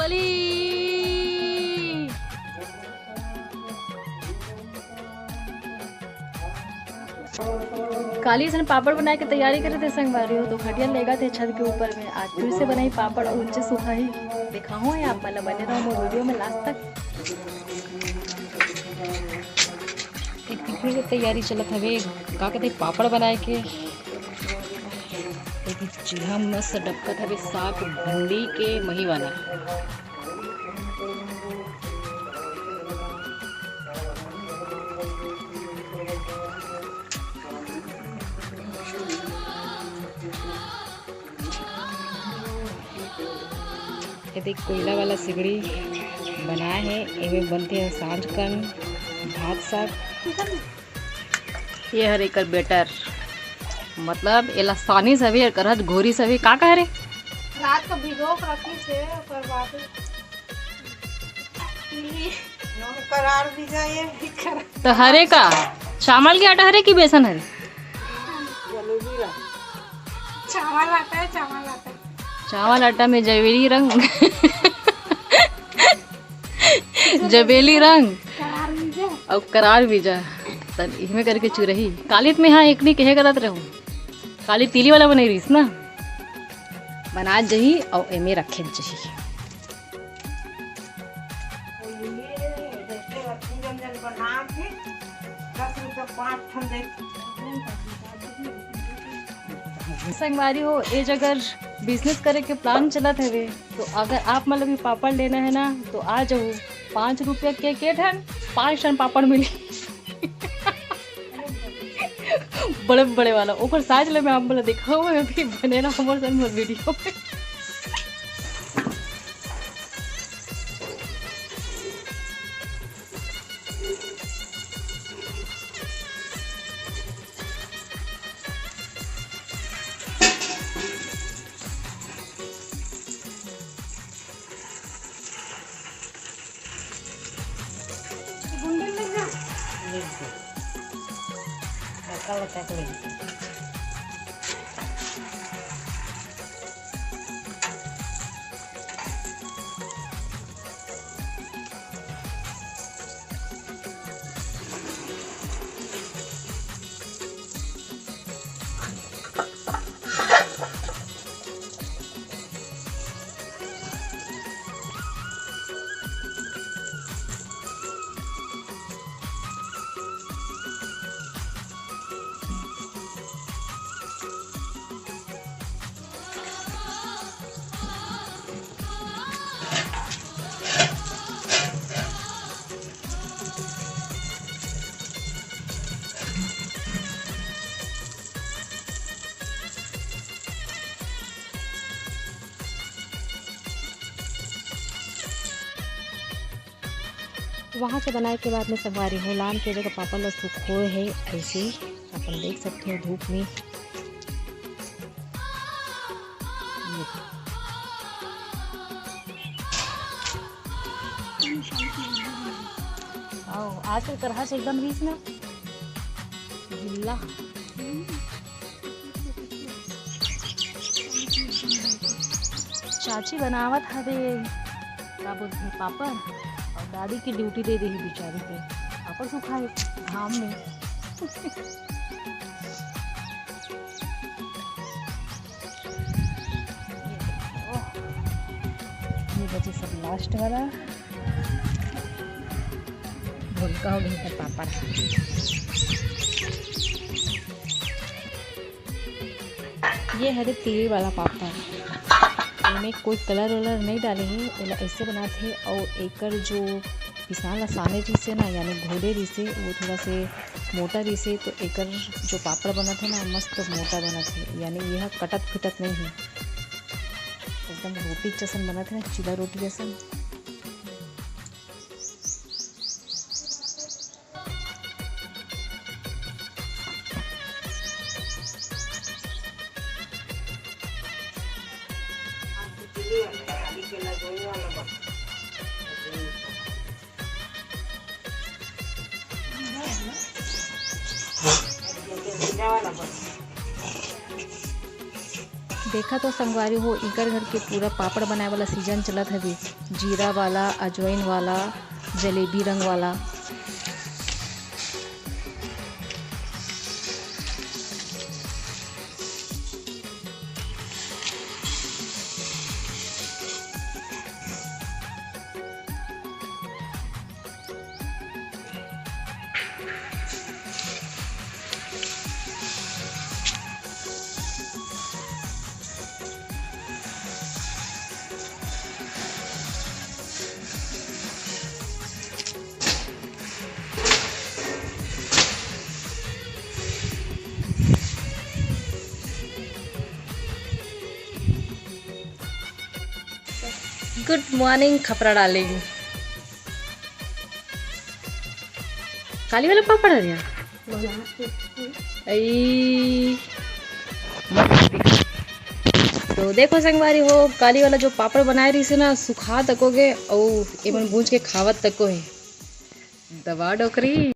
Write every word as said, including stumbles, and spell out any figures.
पली। काली असन पापड़ बनाए के तैयारी करे थे संगवारी हो, तो खटिया लेगा थे छत के ऊपर में। आज फिर से बनाई पापड़ और उनसे सुखाही। देखा हो आप मन ला, बने रहो मोर वीडियो में लास्ट तक। एक फिर से तैयारी चलत हवे, का कहते, पापड़ बनाए के। एक चूल्हा मस्त डबकत हवे साग भिंडी के मही वाला। ये देख, कोयला वाला सिगड़ी बनाए हे, एमे बनथे सांझ कन भात साग। ये हर एकर बेटर, मतलब एला सानी सभी अउ करहज घोरी सभी, का कह रे? रात को भिगो के रखी थे, ओकर बाद पीली। करार भिजा, ये भी करार। तो हरे का? चावल के आटा हरे कि बेसन हरे? चावल आटा है, चावल आटा। चावल आटा में जबेली रंग। जबेली रंग। करार भिजा। अउ करार भिजा। तब इहमे करके चुरही। काली त में हाँ एकनी कहे करत रहूं। काली तीली वाला बनाई रहीस ना। बना जही अउ एमे रखे जही। संगवारी हो, ए जगह बिजनेस करे के प्लान चलत हवे, तो अगर आप मन ला भी पापड़ लेना है ना, तो आ जाओ। पाँच रुपया के, के ठन, पाँच ठन पापड़ मिली। बड़े बड़े वाला, ओकर साइज ले मैं आप मन ला दिखाऊँ, अभी बने रहा हमर संग मोर वीडियो में। वहाँ से बनाए के बाद में संगवारी हो, लान के जगह पापड़ ल सुखोए हे, ऐसे अपन देख सकते हो धूप में। आओ, आज के करहा से एकदम रीस ना गिल्ला। चाची बनावत हवे, का बोलथे, पापड़, अउ दादी के ड्यूटी दे देही बिचारी के, पापड़ सुखाए घाम में। ये बचे सब लास्ट वाला। भुलका हो गई है पापड़। ये हरे तिली वाला पापड़, एमे कोई कलर वलर नहीं डाले हे, एला ऐसे बनात हे। और एकर जो पिसान ला साने रहिसे ना, यानी घोले रहिसे, वो थोड़ा से मोटा रहिसे, तो एकर जो पापड़ बनत हे ना, मस्त मोटा बनत हे, यानी यह कटत फिटत नहीं हे, एकदम रोटी जैसन बनत हे ना, चीला रोटी जैसन। देखा तो संगवारी हो, इकर घर के पूरा पापड़ बनाए वाला सीजन चलत हवे, जीरा वाला, अजवाइन वाला, जलेबी रंग वाला। Good morning, खपरा डार्लिंग। काली वाला पापड़ हरे। आई। तो देखो संगवारी हो, काली वाला जो पापड़ बनाए रहिसे ना, सुखा तको गे, अउ एमन भूंज के खावत तको हे। दबा डोकरी।